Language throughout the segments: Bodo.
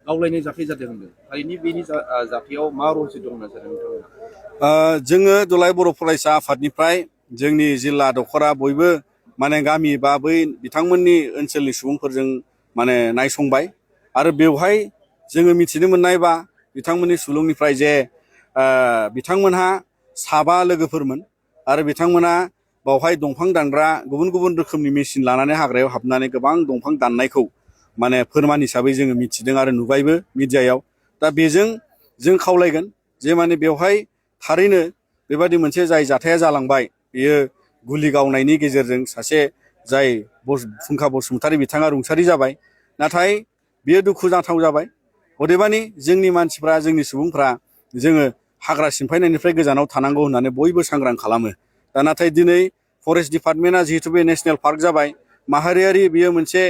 गावलायनाय जाथाय जादों होनदों थारैनो बेनि जाथायाव मा रहस्य दं होनना सानो नोंथांमोना? जोङो दुलाराय बर' फरायसा आफादनिफ्राय जोंनि जिल्ला दखरा बयबो माने गामि बा बै बिथांमोननि ओनसोलनि सुबुंफोरजों माने नायसंबाय आरो बेवहाय जोङो मिथिनो मोननाय बा बिथांमोननि सुलुंनिफ्राय जे बिथांमोनहा 7 लोगोफोरमोन आरो बिथांमोना बावहाय दंफां दानग्रा गुबुन गुबुन रोखोमनि मेसिन लानानै हाग्रायाव हाबनानै गोबां दंफां दाननायखौ माने फोरमान हिसाबै जोङो मिथिदों आरो नुबायबो मिडियायाव। दा बेजों जों खावलायगोन जे माने बेवहाय थारैनो बेबादि मोनसे जाय जाथाया जालांबाय बेयो गुलि गावनायनि गेजेरजों सासे जाय फुंखा बसुमतारी बिथाङा रुंसारि जाबाय। नाथाय बेयो दुखु जाथाव जाबाय। अदेबानि जोंनि मानसिफ्रा जोंनि सुबुंफ्रा जोङो हाग्रा सिमफायनायनिफ्राय गोजानाव थानांगौ होननानै बयबो सांग्रां खालामो। दा नाथाय दिनै फरेस्ट डिपार्टमेन्टआ जिहेतु बे नेशनेल पार्क जाबाय माहारियारि बेयो मोनसे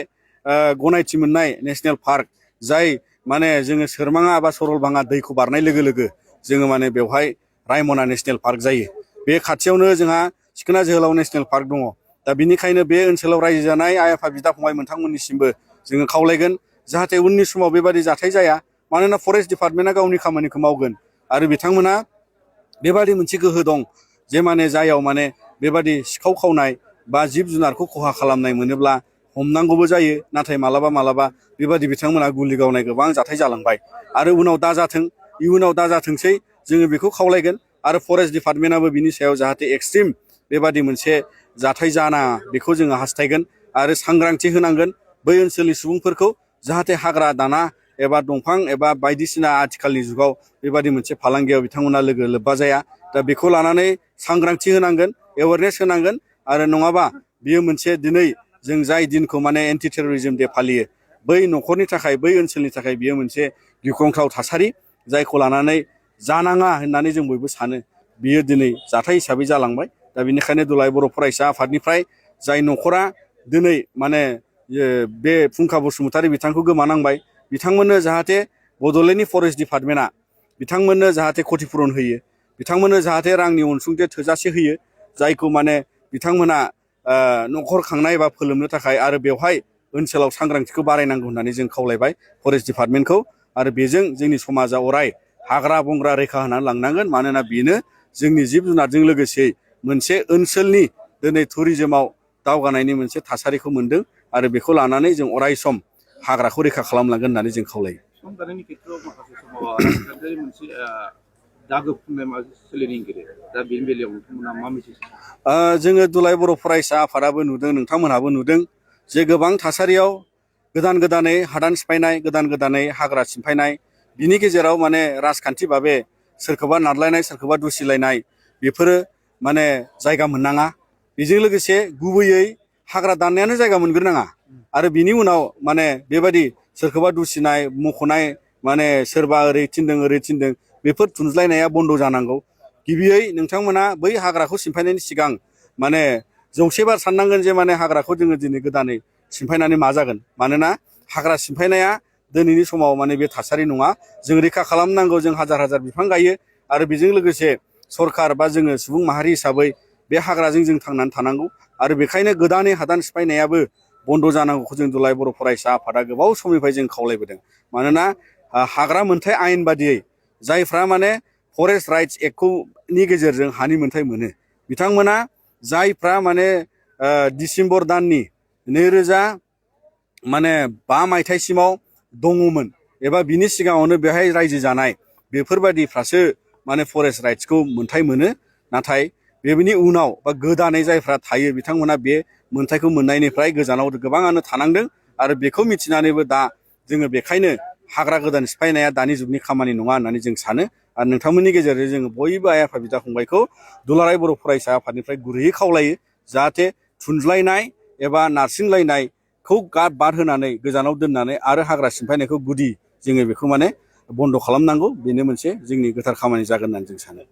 गनायथि मोननाय नेशनेल पार्क जाय माने जोङो सोरमाङा बा सरलपारा दैखौ बारनाय लोगो लोगो जोङो माने बेवहाय रायमना नेशनेल पार्क जायो। बे खाथियावनो जोंहा सिखोना जोहोलाव नेशनेल पार्क दङ। दा बिनिखायनो बे ओनसोलाव रायजो जानाय आइ आफा बिदा फंबाय मोनथांमोननिसिमबो जोङो खावलायगोन जाहाथे उननि समाव बेबादि जाथाय जाया। मानोना फरेस्ट डिपार्टमेन्टआ गावनि खामानिखौ मावगोन आरो बिथांमोना बेबादि मोनसे गोहो दं जे माने जायाव माने बेबादि सिखाव खावनाय बा जिब जुनारखौ खहा खालामनाय मोनोब्ला हमनांगौबो जायो। नाथाय मालाबा मालाबा बेबादि बिथांमोना गुलि गावनाय गोबां जाथाय जालांबाय आरो उनाव दाजाथों इयुनाव दाजाथोंसै जोङो बेखौ खावलायगोन आरो फरेस्ट डिपार्टमेन्टआबो बिनि सायाव जाहाथे एक्सट्रिम बेबादि मोनसे जाथाय जानाङा बेखौ जोङो हास्थायगोन आरो सांग्रांथि होनांगोन बै ओनसोलनि सुबुंफोरखौ जाहाथे हाग्रा दाना एबा दंफां एबा बायदिसिना आथिखालनि जुगाव बेबादि मोनसे फालांगियाव बिथांमोना लोगो लोब्बा जाया। दा बेखौ लानानै सांग्रांथि होनांगोन एवारनेस होनांगोन आरो नङाबा बियो मोनसे दिनै जों जाय दिनखौ माने एन्टि टेररिज्म डे फालियो बै न'खरनि थाखाय बै ओनसोलनि थाखाय बियो मोनसे गिख्रंथाव थासारि जायखौ लानानै जानाङा होननानै जों बयबो सानो। बियो दिनै जाथाय हिसाबै जालांबाय। दा बेनिखायनो दुलाराय बर' फरायसा आफादनिफ्राय जाय न'खरा दिनै माने बे फुंखा बसुमतारी बिथांखौ गोमानांबाय बिथांमोननो जाहाथे बड'लेण्डनि फरेस्ट डिपार्टमेन्टआ बिथांमोननो जाहाथे क्षतिपुरन होयो। बिथांमोननो जाहाथे रांनि अनसुंथाइ थोजासे होयो जायखौ माने बिथांमोना न'खर खांनाय बा फोलोमनो थाखाय आरो बेवहाय ओनसोलाव सांग्रांथिखौ बारायनांगौ होननानै जों खावलायबाय फरेस्ट डिपार्टमेन्टखौ। आरो बेजों जोंनि समाजा अराय हाग्रा बंग्रा रैखा होनानै लांनांगोन। मानोना बेनो जोंनि जिब जुनारजों लोगोसे मोनसे ओनसोलनि दिनै टुरिजमाव दावगानायनि मोनसे थासारिखौ मोनदों आरो बेखौ लानानै जों अराय सम हाग्राखौ रैखा खालामलांगोन होननानै जों खावलायो। बिफां दाननायनि खेथ्रआव माखासे समाव राजखान्थियारि मोनसे दागो फुननाय माखासे सोलिनो नागिरो। दा बेनि बेलायाव नोंथांमोना मा मेसेज? जोङो दुलाराय बर' फरायसा आफादाबो नुदों नोंथांमोनहाबो नुदों जे गोबां थासारियाव गोदान गोदानै हादान सिफायनाय गोदान गोदानै हाग्रा सिमफायनाय बिनि गेजेराव माने राजखान्थि भाबे सोरखौबा नारलायनाय सोरखौबा दुसिलायनाय बेफोरो माने जायगा मोननाङा। बेजों लोगोसे गुबैयै हाग्रा दाननायानो जायगा मोनग्रोनाङा आरो बिनि उनाव माने बेबायदि सोरखौबा दुसिनाय मख'नाय माने सोरबा ओरै थिनदों ओरै थिनदों बेफोर थुनज्लायनाया बन्द' जानांगौ। गिबियै नोंथांमोना बै हाग्राखौ सिमफायनायनि सिगां माने 100 बार साननांगोन जे माने हाग्राखौ जोङो दिनै गोदानै सिमफायनानै मा जागोन। मानोना हाग्रा सिमफायनाया दिनैनि समाव माने बे थासारि नङा। जों रैखा खालामनांगौ। जों हाजार हाजार बिफां गायो आरो बेजों लोगोसे सरकार बा जोङो सुबुं माहारि हिसाबै बे हाग्राजों जों थांनानै थानांगौ आरो बेखायनो गोदानै हादान सिफायनायाबो बन्द' जानांगौखौ जों दुलाराय बर' फरायसा आफादा गोबाव समनिफ्राय जों खावलायबोदों। मानोना हाग्रा मोनथाय आयेन बादियै जायफ्रा माने फरेस्ट राइट्स एक्टनि गेजेरजों हानि मोनथाय मोनो बिथांमोना जायफ्रा माने डिसेम्बर दाननि 2005 मायथाइसिमाव दङमोन एबा बिनि सिगाङावनो बेहाय रायजो जानाय बेफोरबायदिफ्रासो माने फरेस्ट राइट्सखौ मोनथाय मोनो। नाथाय बेनि उनाव बा गोदानै जायफ्रा थायो बिथांमोना बे मोनथायखौ मोननायनिफ्राय गोजानाव गोबाङानो थानांदों आरो बेखौ मिथिनानैबो दा जोङो बेखायनो हाग्रा गोदान सिफायनाया दानि जुगनि खामानि नङा होननानै जों सानो। आरो नोंथांमोननि गेजेरजों जोङो बयबो आइ आफा बिदा फंबायखौ दुलाराय बर' फरायसा आफादनिफ्राय गुरैयै खावलायो जाहाथे थुनज्लायनाय एबा नारसिनलायनायखौ बाद होनानै गोजानाव दोननानै आरो हाग्रा सिमफायनायखौ गुदि जोङो बेखौ माने बन्द' खालामनांगौ। बेनो मोनसे जोंनि गोथार खामानि जागोन होननानै जों सानो।